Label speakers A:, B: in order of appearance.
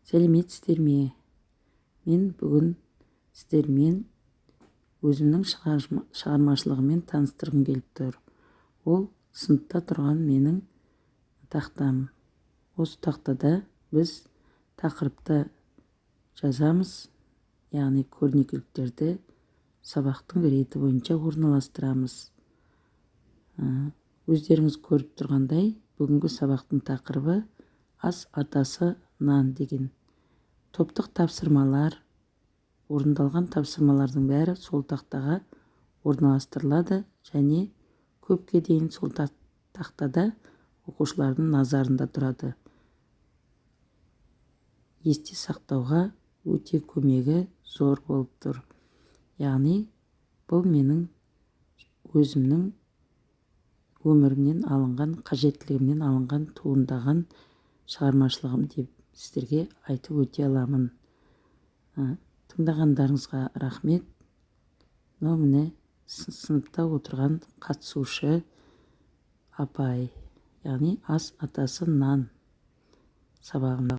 A: Сәлеметсіздер ме? Мен бүгін сіздермен өзімнің шығармашылығыммен таныстырғым келіп тұр. Ол сыныпта тұрған менің тақтам. Осы тақтада біз тақырыпты жазамыз, яғни көрнекіліктерді сабақтың реті бойынша орналастырамыз. Өздеріңіз көріп тұрғандай, бүгінгі сабақтың тақырыбы «Ас атасы нан» деген. Топтық тапсырмалар, орындалған тапсырмалардың бәрі сол тақтаға орналастырылады және көпке дейін сол тақтада оқушылардың назарында тұрады. Есте сақтауға өте көмегі зор болып тұр. Яғни бұл менің өзімнің өмірімнен алынған, қажеттілігімнен алынған, туындаған шығармашылығым деп сіздерге айтып өте аламын. Тыңдағандарыңызға рахмет. Мынау, міне, сыныпта отырған қатысушы апай, яғни «Ас атасы нан» сабағында.